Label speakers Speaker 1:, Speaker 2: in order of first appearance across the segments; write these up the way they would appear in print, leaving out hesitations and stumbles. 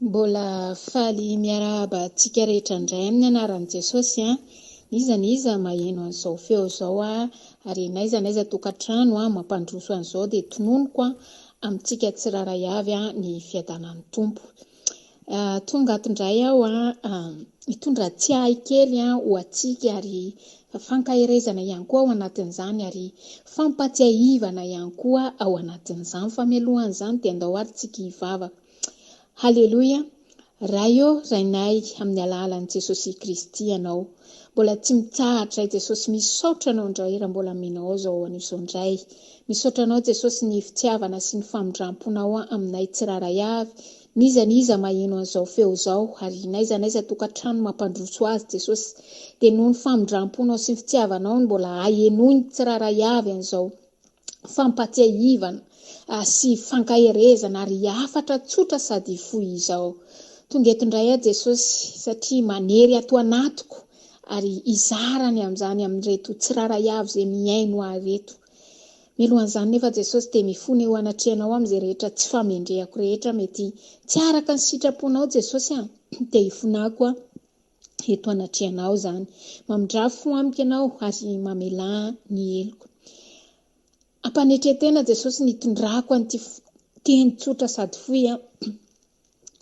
Speaker 1: Mbola faly miarahaba antsika rehetra indray amin'ny anaran'i Jesosy an! N'iza n'iza maheno an'izao feo izao ary n'aiza n'aiza tokantrano mampandroso an'izao dia tononiko amintsika tsirairay avy ny fiadanan'ny Tompo. Tonga ato indray aho hitondra tsiahy kely ho antsika ary fankaherezana ihany koa ao anatin'izany ary fampatsiahivana ihany koa ao anatin'izany. Fa mialohan'izany dia andao ary tsika hivavaka. Haleloia! Ray ô, Rainay, amin'ny alalan'i Jesosy Kristy Ianao. Mbola tsy mitsahatra i Jesosy misaotra Anao indray raha mbola amenao izao anio izao indray. Misaotra Anao Jesosy ny fitiavana sy ny famindram-ponao aminay tsirairay avy, n'iza n'iza maheno an'izao feo izao ary n'aiza n'aiza tokantrano mampandroso azy Jesosy dia noho ny famindram-ponao sy ny fitiavanao no mbola ahenoiny tsirairay avy an'izao fampatsiahivana sy fankaherezana ary hafatra tsotra sady fohy izao. Tonga eto indray aho Jesosy satria manery ato anatiko ary hizara ny amin'izany amin'ireto tsirairay avy izay mihaino ahy ireto. Mialohan'izany nefa Jesosy dia mifona eo anatrehanao amin'izay rehetra tsy famendrehako rehetra mety tsy araka ny sitraponao Jesosy a, dia hifonako aho eto anatrehanao izany. Mamindrà fo amiko ianao ary mamelà ny heloko. Ampanetren-tena Jesosy nitondrako an'ity teny tsotra sady fohy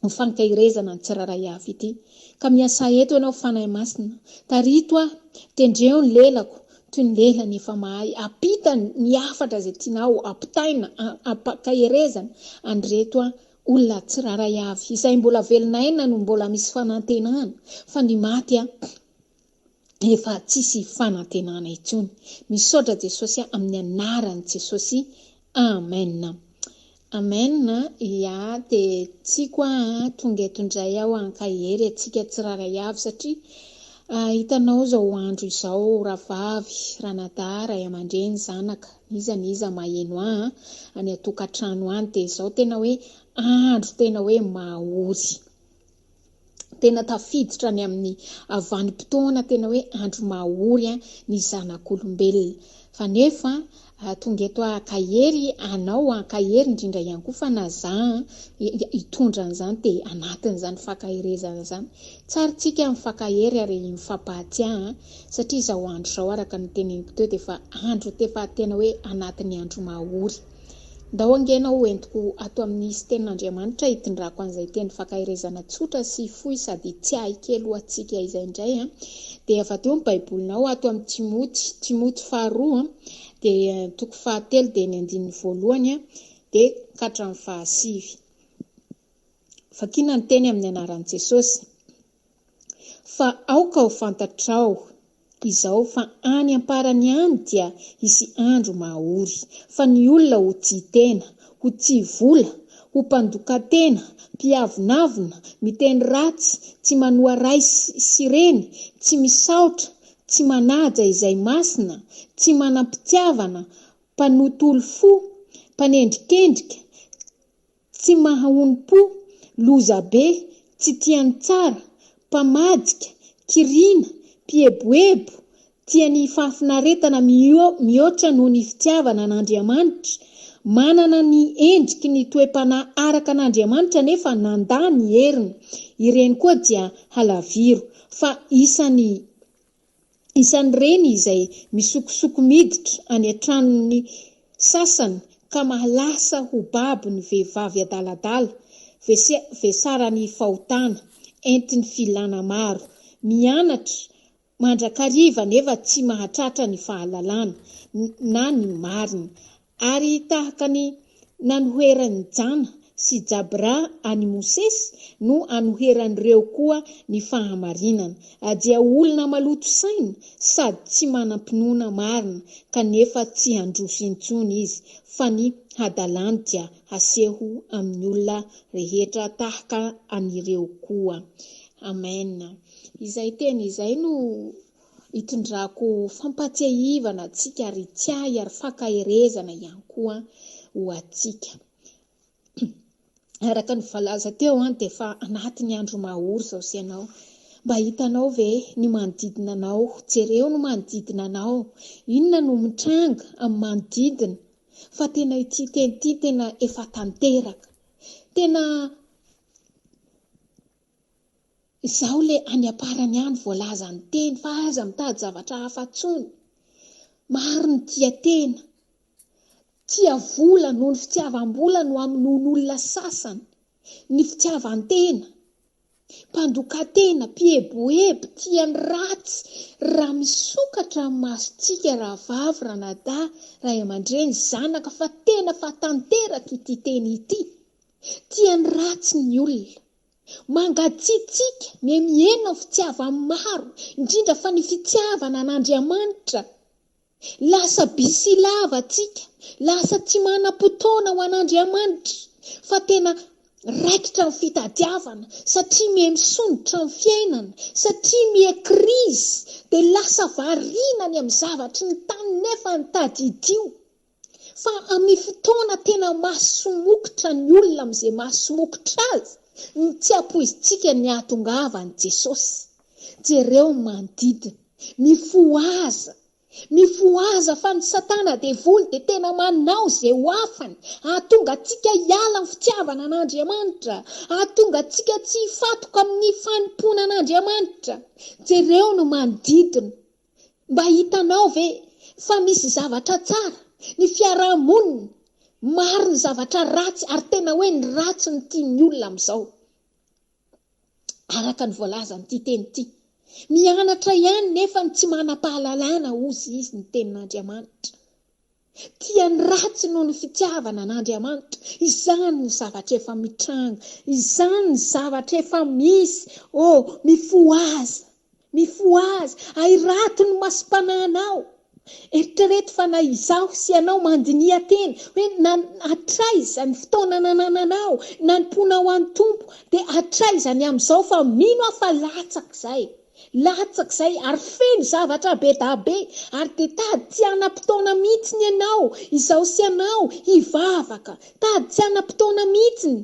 Speaker 1: ho fankaherezana ny tsirairay avy ity. Ka miasà eto ianao Fanahy Masina. Tarito aho, tendreo ny lelako toy ny lelany efa mahay. Ampita ny hafatra izay tianao ampitaina, ampankaherezana an'ireto olona tsirairay avy. Izay mbola velon'aina no mbola misy fanantenana fa ny maty efa tsisy fanantenana intsony. Misaotra Jesosy amin'ny anaran'i Jesosy. Amen. Amen. Ya dia tiako a tonga eto indray aho hankahery antsika tsirairay avy satria hitanao izao andro izao rahavavy, ranadahy, ray aman-dreny, zanaka, n'iza n'iza maheno ahy any an-tokantrano any dia izao tena hoe andro tena hoe mahory. Tena tafiditra any amin'ny vanim-potoana tena hoe andro mahory ny zanak'olombelona. Fa nefa tonga eto aho hankahery anao, hankahery indrindra ihany koa fa na za hitondra an'izany dia anatin'izany fankaherezana izany. Tsara tsika mifankahery ary mifampahatsiahy satria izao andro izao araka ny teneniko teo dia efa andro efa tena hoe anatin'ny andro mahory. Ndao ange ianao ho entiko ato amin'ny Hisy Tenin'Andriamanitra hitondrako an'izay teny fankaherezana tsotra sy fohy sady tsiahy kely ho antsika izay indray an. Dia avadeo ny Baibolinao ato amin'ny Timoty, Timoty faharoa an, dia toko fahatelo dia ny andininy voalohany an, dia ka hatramin'ny fahasivy. Vakina ny teny amin'ny anaran'i Jesosy. Fa aoka ho fantatrao izao fa any am-parany any dia hisy andro mahaory, fa ny olona ho tia tena, ho tia vola, ho mpandoka-tena, mpiavonavona, miteny ratsy, tsy manoa ray sy reny, tsy misaotra, tsy manaja izay masina, tsy manam-pitiavana, mpanotolo fo, mpanendrikendrika, Tsy mahaonom-po, loza be, tsy tia ny tsara, mpamadika, kiriana, mpieboebo, tia ny fahafinaretana mihoatra noho ny fitiavana an'Andriamanitra, manana ny endriky ny toe-panahy araka an'Andriamanitra nefa nandà ny heriny, ireny koa dia halaviro, fa isan'ny. Isan'ireny izay misokosoko miditra any an-tranon'ny sasany ka mahalasa ho babo ny vehivavy adaladala, vesaran'ny fahotana, entin'ny filàna maro. Mianatra mandrakariva nefa tsy mahatratra ny fahalalana na ny marina. Ary tahaka ny nanoheran'i Jana sy Jabra an'i Mosesy no anoheran'ireo koa ny fahamarinana, dia olona maloto saina sady tsy manam-pinoana marina, kanefa tsy handroso intsony izy, fa ny hadalany dia haseho amin'ny olona rehetra tahaka an'ireo koa. Amen. Izay teny izay no Hitondrako fampatsiahivana antsika ary tsiahy ary fankaherezana ihany koa ho antsika. Araka ny voalaza teo dia efa anatin'ny andro mahory izao sy ianao. Mba hitanao ve ny manodidina anao? Jereo ny manodidina anao. Inona no mitranga amin'ny manodidina? Fa tena ity teny ity tena efa tanteraka. Tena. Izao le any am-parany any voalaza ny teny fa aza mitady zavatra hafa tsony. Maro ny tia tena. Tia vola noho ny fitiavam-bola no hamonoan'olona sasany. Ny fitiavan-tena. Mpandoka tena, mpieboebo, tia ny ratsy. Raha misokatra ny masontsika rahavavy, ranadahy, ray aman-dreny, zanaka fa tena fa tanteraka ity teny ity. Tia ny ratsy ny olona. Mangatsiatsiaka, mihamihena ny fitiavan'ny maro, indrindra fa ny fitiavana an'Andriamanitra. Lasa busy lava tsika, lasa tsy manam-potoana ho an'Andriamanitra, fa tena raikitra ny fitadiavana, satria miha misondrotra ny fiainana, satria miha krizy, dia lasa variana any amin'ny zavatry ny tany nefa ny tadidio fa amin'ny fotoana tena mahasomokotra ny olona amin'izay mahasomokotra azy no tsy ampoizintsika ny hahatongavan'i Jesosy. Jereo ny manodidina. Mifohaza. Mifohaza fa ny satana devoly dia tena manao izay ho afany hahatonga antsika hiala amin'ny fitiavana an'Andriamanitra, hahatonga antsika tsy hifantoka amin'ny fanompoana an'Andriamanitra. Jereo ny manodidina. Mba hitanao ve fa misy zavatra tsara ny fiaraha-monina? Maro ny zavatra ratsy ary tena hoe ny ratsy no tian'ny olona amin'izao. Araka ny voalazan'ity teny ity. Mianatra ihany nefa ny tsy manam-pahalalana hozy izy ny tenin'Andriamanitra. Tia ny ratsy noho ny fitiavana an'Andriamanitra. Izany ny zavatra efa mitranga. Izany ny zavatra efa misy. Oh, mifohaza. Mifohaza. Ahirato ny masom-panahinao. Eritrereto fa na izaho sy ianao mandiniha tena hoe na hatraiza ny fotoana nanananao nanompoanao an'ny Tompo dia hatraiza ny amin'izao fa mino aho fa latsaka izay. Latsaka izay ary feno zavatra be da be ary dia tady tsy hanam-potoana mihitsiny ianao, izaho sy ianao, hivavaka, tady tsy hanam-potoana mihitsiny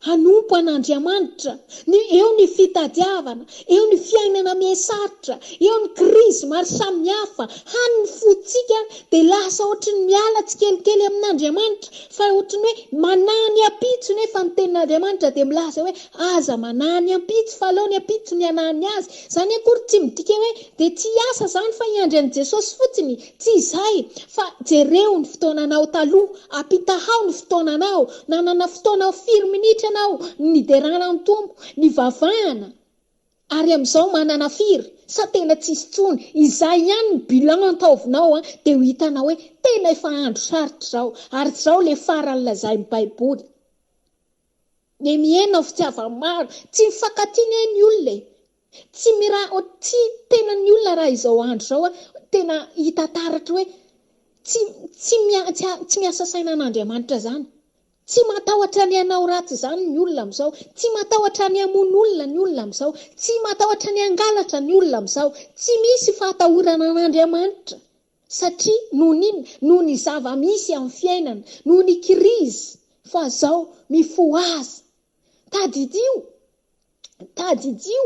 Speaker 1: hanompo an'Andriamanitra, ny eo ny fitadiavana, eo ny fiainana miha-sarotra, eo ny krizy maro samihafa, hany ny fontsika dia lasa ohatry ny miala tsikelikely amin'Andriamanitra fa ohatry ny hoe manahy ny ampitso nefa ny tenin'Andriamanitra dia milaza hoe Aza manahy ny ampitso fa aleo ny ampitso ny hanahy ny azy. Izany akory tsy midika hoe dia tsy hiasa izany fa hiandry an'i Jesosy fotsiny. Tsy izay fa jereo ny fotoananao taloha, ampitahao ny fotoananao, nanana fotoana firy minitra ianao niderana ny Tompo, nivavahana, ary amin'izao manana firy? Sa tena tsisy intsony? Izay ihany ny bilan ataovinao an, dia ho hitanao hoe tena efa andro sarotra izao, ary izao ilay farany lazain'ny baiboly. Dia mihena ny fitiavan'ny maro. Tsy mifankatia anie ny olona e! Tsy mira tsy tena ny olona raha izao andro izao a, tena hita taratra hoe tsy tsy tsy miasa saina an'Andriamanitra izany. Tsy matahotra ny hanao ratsy izany ny olona amin'izao, tsy matahotra ny hamono olona ny olona amin'izao, tsy matahotra ny hangalatra ny olona amin'izao. Tsy misy fahatahorana an'Andriamanitra. Satria noho ny inona? Noho ny zava-misy amin'ny fiainana, noho ny krizy, fa zao mifohaza. Tadidio, tadidio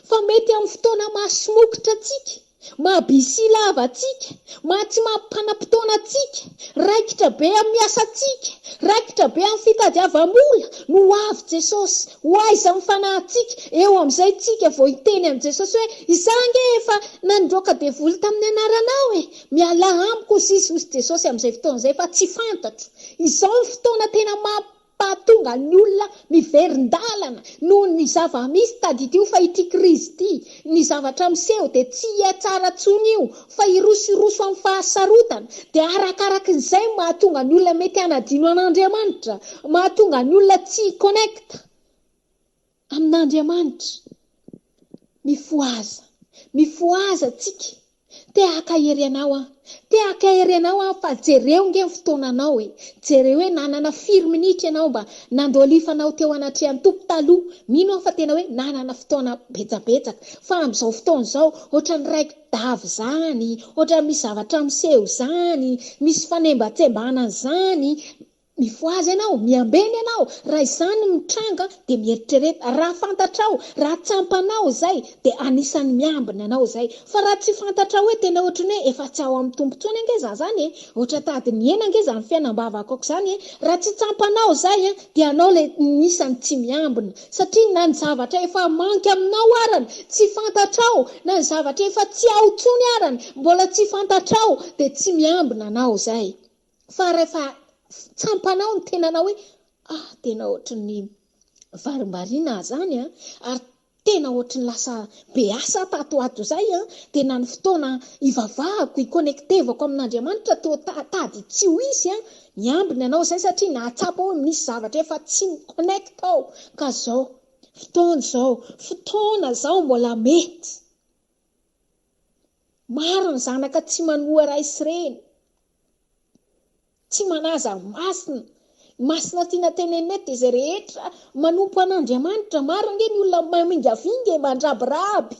Speaker 1: fa mety amin'ny fotoana mahasomokotra antsika, maha busy lava antsika, maha tsy mampanam-potoana antsika, raikitra be amin'ny asantsika, raikitra be amin'ny fitadiavam-bola no ho avy Jesosy. Ho aiza ny fanahintsika? Eo amin'izay tsika vao hiteny amin'i Jesosy hoe, Izaho ange efa nandroaka devoly tamin'ny anaranao e! Mialà amiko hozy izy, hozy Jesosy amin'izay fotoana izay, fa tsy fantatro. Izao ny fotoana tena mampahatonga ny olona miverin-dalana noho ny zava-misy. Tadidio fa ity krizy ity, ny zavatra miseho dia tsy hihatsara intsony io fa hirosiroso amin'ny fahasarotana. Dia arakarakin'izay no mahatonga ny olona mety hanadino an'Andriamanitra, mahatonga ny olona tsy hi-connect amin'Andriamanitra. Mifohaza, mifohaza tsika. Te hakahery anao aho, te hakahery anao aho fa jereo nge ny fotoananao e, jereo hoe nanana firy minitra ianao mba nandolifanao teo anatrehan'ny Tompo taloha, mino aho fa tena hoe nanana fotoana betsabetsaka fa amin'izao fotoana izao ohatran'ny raiki-dava izany, ohatran'ny misy zavatra miseho izany, misy fanembatsembanana izany. Mifohaza ianao, miambena ianao, raha izany no mitranga dia mieritrereta, raha fantatrao, raha tsampanao izay dia anisan'ny miambina anao izay, fa raha tsy fantatrao hoe tena ohatran'ny hoe efa tsy ao amin'ny Tompo intsony ange za zany e, ohatra tady nihena ange izany fiainam-bavakako izany e, raha tsy tsampanao izay dia anao ilay anisan'ny tsy miambina, satria na ny zavatra efa manky aminao arany tsy fantatrao, na ny zavatra efa tsy ao intsony arany mbola tsy fantatrao dia tsy miambina anao izay. Fa rehefa tsampanao ny tenanao hoe ah tena ohatry ny varimbariana aho zany an, ary tena ohatry ny lasa be asa aho tato ho ato izay an, dia na ny fotoana hivavahako, hi-connectevako amin'Andriamanitra toa tady tsy ho hisy an, miambina ianao izay satria nahatsapa hoe misy zavatra efa tsy mi-connecte ao, ka zao, fotoana izao, fotoana izao mbola mety. Maro ny zanaka tsy manoa ray sy reny, tsy manaja ny masina. Ny masina tiana tenenina eto dia izay rehetra manompo an'Andriamanitra. Maro ange ny olona mamingavinga e, mandrabiraby.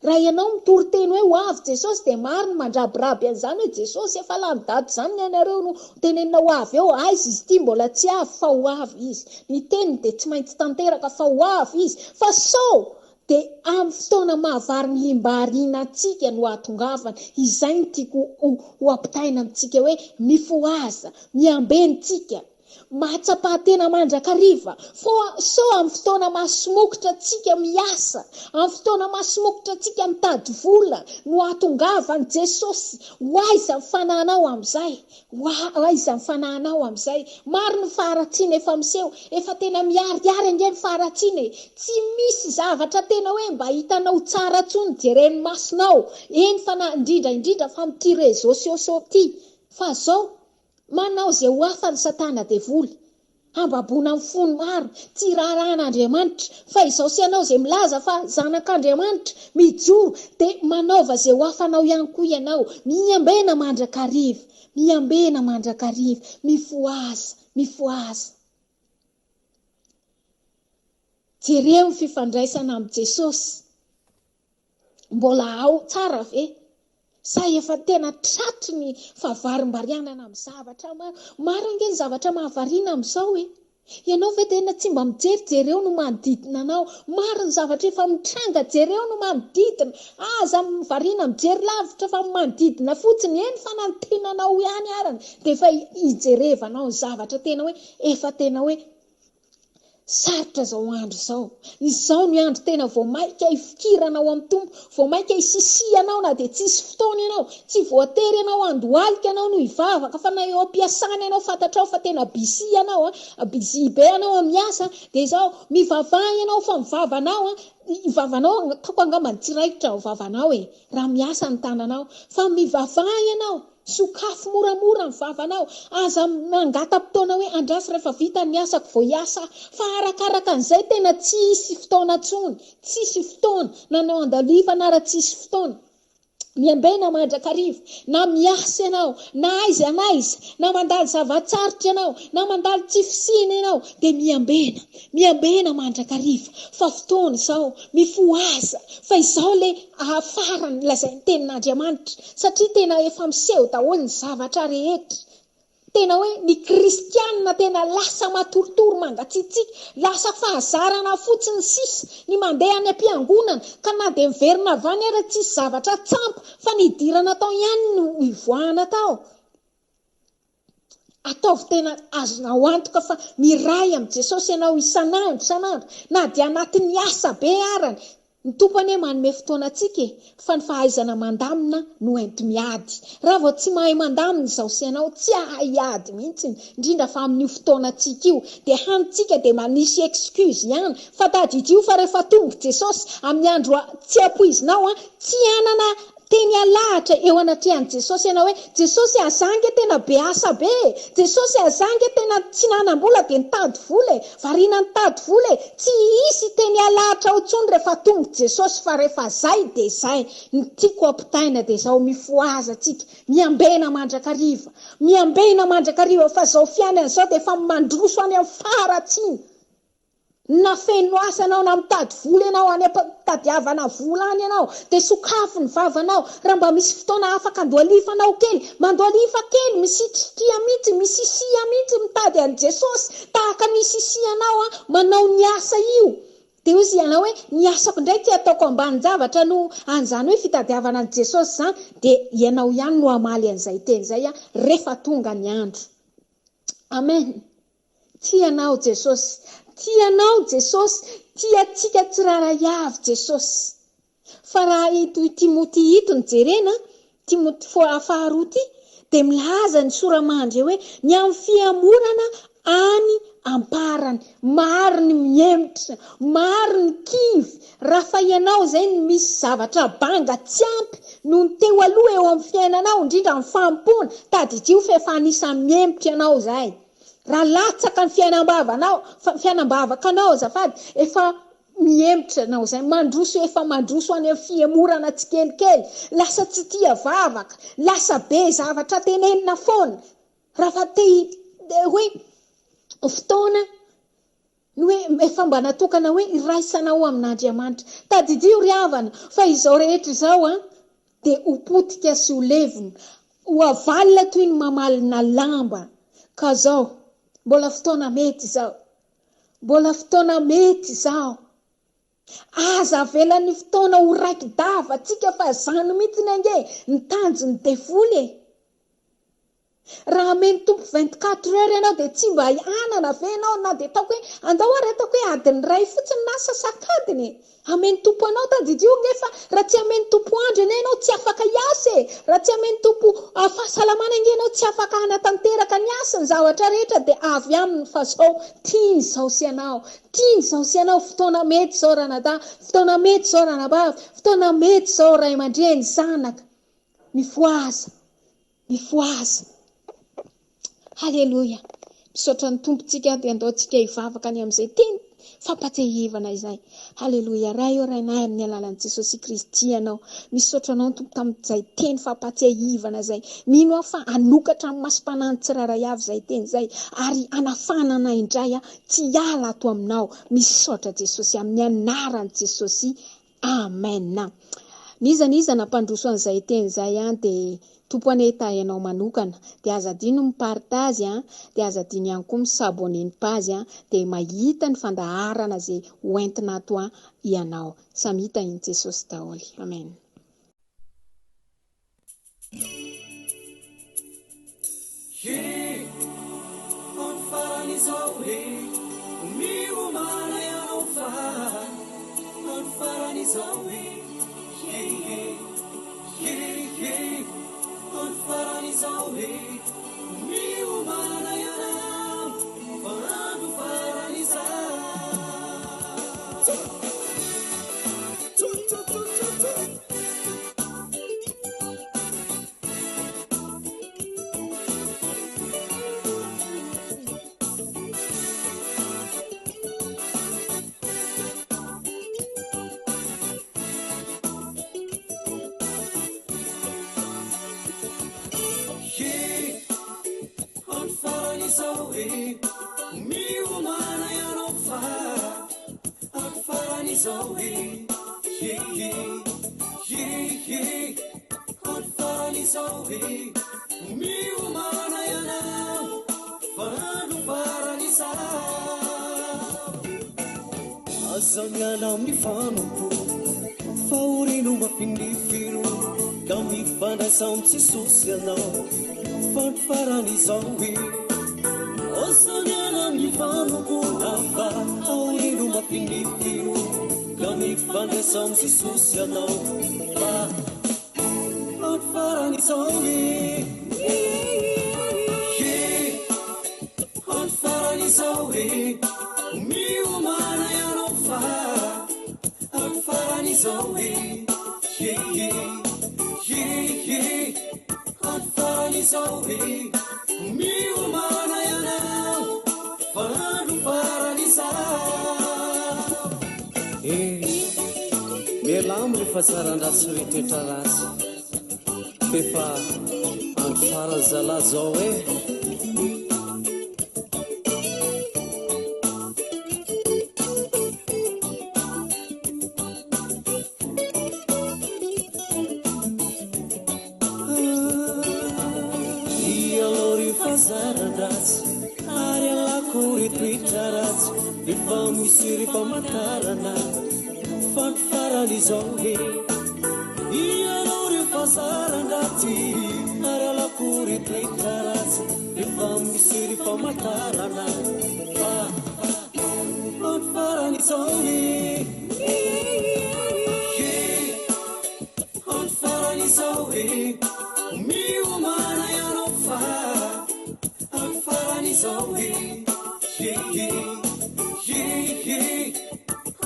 Speaker 1: Raha ianao mitory teny hoe ho avy Jesosy dia maro ny mandrabiraby an'izany hoe Jesosy efa lany daty izany ny anareo no tenenina ho avy eo. Aiza izy ity mbola tsy avy fa ho avy izy. Ny teniny dia tsy maintsy tanteraka fa ho avy izy. Fa sao Dia amin'ny fotoana mahavarimbariana antsika no ahatongavany. Izay no tiako ho ampitaina amintsika hoe mifohaza, miambena tsika, mahatsapa tena mandrakariva fa sao amin'ny fotoana mahasomokotra antsika miasa, amin'ny fotoana mahasomokotra antsika mitady vola no ahatongavan'i Jesosy. Ho aiza ny fanahinao amin'izay? Ho aiza ny fanahinao amin'izay? Maro ny faharatsiana efa miseho, efa tena miharihary ange ny faharatsiana e! Tsy misy zavatra tena hoe mba hitanao tsara intsony jeren'ny masonao, eny fa na indrindra indrindra fa amin'ity réseaux sociaux ity. Fa zao, manao izay ho afany satana devoly. Hambaboana ny fony maro, tsy raharahan'Andriamanitra, fa izao sy ianao izay milaza fa zanak'Andriamanitra, mijoro, dia manaova izay ho afanao ihany koa ianao, miambena mandrakariva, miambena mandrakariva, mifohaza, mifohaza. Jereo ny fifandraisana amin'i Jesosy. Mbola ao tsara ve? Sa efa tena tratry ny fahavarimbarianana amin'ny zavatra maro? Maro ange ny zavatra mahavariana amin'izao e! Ianao ve tena tsy mba mijery? Jereo ny manodidina anao. Maro ny zavatra efa mitranga, jereo ny manodidina. Aza variana mijery lavitra fa ny manodidina fotsiny. Eny fa na ny tenanao ihany arany dia efa ijerevanao ny zavatra tena hoe efa tena hoe Sarotra izao andro izao. Izao ny andro tena vao maika hifikiranao amin'ny Tompo, vao maika hisisihanao na dia tsisy fotoana ianao. Tsy voatery ianao handohalika ianao no hivavaka fa na eo am-piasana ianao fantatrao fa tena busy ianao, busy be ianao amin'ny asa dia izao mivavaha ianao fa ny vavanao, ny vavanao ataoko angamba tsy raikitra ny vavanao e, raha miasa ny tananao fa mivavaha ianao. Sokafy moramora ny vavanao. Aza mangata-potoana hoe andraso rehefa vita ny asako vao hiasa aho. Fa arakaraka an'izay tena tsy hisy fotoana intsony. Tsisy fotoana. Na ny ao andalifana ara tsisy fotoana. Miambena mandrakariva. Na miasa ianao, na aiza na aiza, na mandalo zava-tsarotra ianao, na mandalo tsy fisiana ianao, dia miambena. Miambena mandrakariva. Fa fotoana izao. Mifohaza. Fa izao ilay farany lazain'ny tenin'Andriamanitra. Satria tena efa miseho daholo ny zavatra rehetra. Tena hoe ny kristianina tena lasa matoritory mangatsiatsiaka, lasa fahazarana fotsiny sisa ny mandeha any am-piangonana, ka na dia miverina avy any ara tsisy zavatra tsampa fa ny hidirana tao ihany no hivoahana tao. Ataovy tena azonao antoka fa miray amin'i Jesosy ianao isan'andro isan'andro, na dia anatin'ny asa be arany. Ny Tompo anie manome fotoana antsika e, fa ny fahaizana mandamina no enti-miady. Raha vao tsy mahay mandamina izaho sy ianao, tsy hahay hiady mihitsy, indrindra fa amin'io fotoanantsika io. Dia hanintsika dia manisy excuse ihany. Fa tadidio fa rehefa tonga Jesosy amin'ny andro tsy ampoizinao, tsy hanana Teny alahatra eo anatrehan'i Jesosy ianao hoe, Jesosy a, za ange tena be asa be e! Jesosy a, za ange tena tsy nanam-bola dia nitady vola e! Variana nitady vola e! Tsy hisy teny alahatra ao intsony rehefa tonga Jesosy fa rehefa zay dia zay. Ny tiako ampitaina dia izao, mifohaza tsika, miambena mandrakariva, miambena mandrakariva fa izao fiainana izao dia efa mandroso any amin'ny faharatsiana. Na feno asa ianao na mitady vola ianao any am-pitadiavana vola any ianao dia sokafy ny vavanao raha mba misy fotoana afaka andohalifanao kely, mandohalifa kely, misitrisitriha mihitsy, misisiha mihitsy mitady an'i Jesosy tahaka ny isisihanao manao ny asa io. Dia hoy ianao hoe ny asako indray ity ataoko ambanin-javatra noho an'izany hoe fitadiavana an'i Jesosy izany dia ianao ihany no hamaly an'izay teny izay rehefa tonga ny andro. Amen. Tia anao Jesosy. Tia anao Jesosy. Tia antsika tsirairay avy Jesosy. Fa raha ito Timoty ito no jerena, Timoty faharoa ity, dia milaza ny sora-mandry eo hoe ny amin'ny fihamorana any am-parany. Maro ny mihemotra, maro ny kivy, raha fa ianao izay no misy zavatra banga tsy ampy noho ny teo aloha eo amin'ny fiainanao, indrindra amin'ny fanompoana, tadidio fa efa anisan'ny mihemotra ianao izay. Raha latsaka ny fiainam-bavanao, fiainam-bavakanao azafady, efa mihemotra ianao izay, mandroso efa mandroso any amin'ny fihemorana tsikelikely, lasa tsy tia vavaka, lasa be zavatra tenenina foana, raha fa te hoe fotoana ny hoe efa mba natokana hoe iraisanao amin'Andriamanitra. Tadidio ry havana fa izao rehetra izao an, dia ho potika sy ho levona, ho avalona toy ny mamalona lamba. Ka zao, mbola fotoana mety izao. Mbola fotoana mety izao. Aza avela ny fotoana ho raiki-dava tsika fa zany mihitsiny ange ny tanjon'ny devoly e. Raha amen'ny Tompo 24 heures ianao dia tsy mba hanana ve ianao na dia ataoko hoe andao ary ataoko hoe adiny iray fotsiny na sasak'adiny e! Amen'ny Tompo anao tadidio ange fa raha tsy amen'ny Tompo andro anie ianao tsy afaka hiasa e! Raha tsy amen'ny Tompo fahasalamana ange ianao tsy afaka hanatanteraka ny asa, ny zavatra rehetra dia avy aminy fa zao tiany izao sy ianao, tiany izao sy ianao, fotoana mety izao ranadahy, fotoana mety izao ranabavy, fotoana mety izao ray aman-dreny, zanaka, mifohaza. Mifohaza. Haleloia. Misaotra ny Tompo tsika dia andao tsika hivavaka ny amin'izay teny fampatsiahivana izay. Haleloia. Ray ô Rainay amin'ny alalan'i Jesosy Kristy Ianao. Misaotra Anao Tompo tamin'izay teny fampatsiahivana izay. Mino aho fa hanokatra ny masom-panahin'ny tsirairay avy izay teny izay ary hanafana anay indray tsy hiala ato aminao. Misaotra Jesosy amin'ny anaran'i Jesosy. Amen. N'iza n'iza nampandroso an'izay teny izay an dia Tompo anie hitahy anao manokana. Dia aza adino mi partage an, dia aza adino ihany koa mi s'abonner ny page an, dia mahita ny fandaharana izay ho entina ato an ianao. Samia tahin'i Jesosy daholo. Amen.
Speaker 2: He, andro farany izao e, miomàna ianao fa andro farany izao e, he he, he he, andro farany izao e, miomàna ianao fa andro farany izao. Izao e, he he, he he. Andro farany izao e, miomàna ianao fa andro farany izao. Aza miala amin'ny fanompoana fa aoriano mafy ny firo ka mifandraisa amin'i Jesosy ianao fa andro farany izao e. Aza miala amin'ny fanompoana fa aoriano mafy ny firo ka mifandraisa amin'i Jesosy ianao fa Andro farany izao e He Andro farany izao e Miomàna ianao fa Andro farany izao e He he He he Andro farany izao e Miomàna ianao fa andro farany izao
Speaker 3: Eh! Mialà aminy fa tsaran-dratsy ry toetra ratsy f'efa andro farany zalah zao eh! fahazaran-dratsy ary alako ry toetra ratsy efa misy ry famantarana fa ny farany izao he ianao ry fahazaran-dratsy ary alako ry toetra ratsy efa misy ry famantarana fa ny farany izao he. Andro farany izao e, miomana ianao fa andro farany izao e, ye ye ye ye.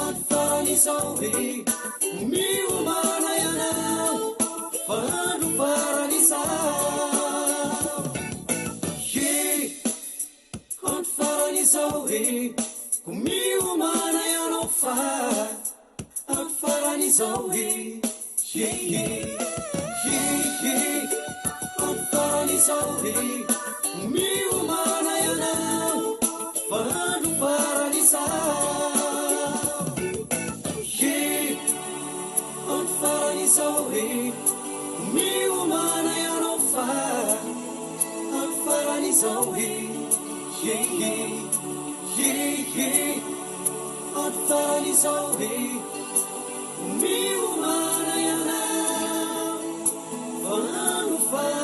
Speaker 3: Andro farany izao e, miomana ianao fa andro farany izao. Ye, andro farany izao e, ko miomana ianao fa andro farany izao e. Ye ye ye ye, andro farany izao e, miomana ianao fa andro farany izao. Ye, andro farany izao e, miomana ianao fa andro farany izao e. Ye ye ye ye, andro farany izao e, miomana ianao fa andro farany.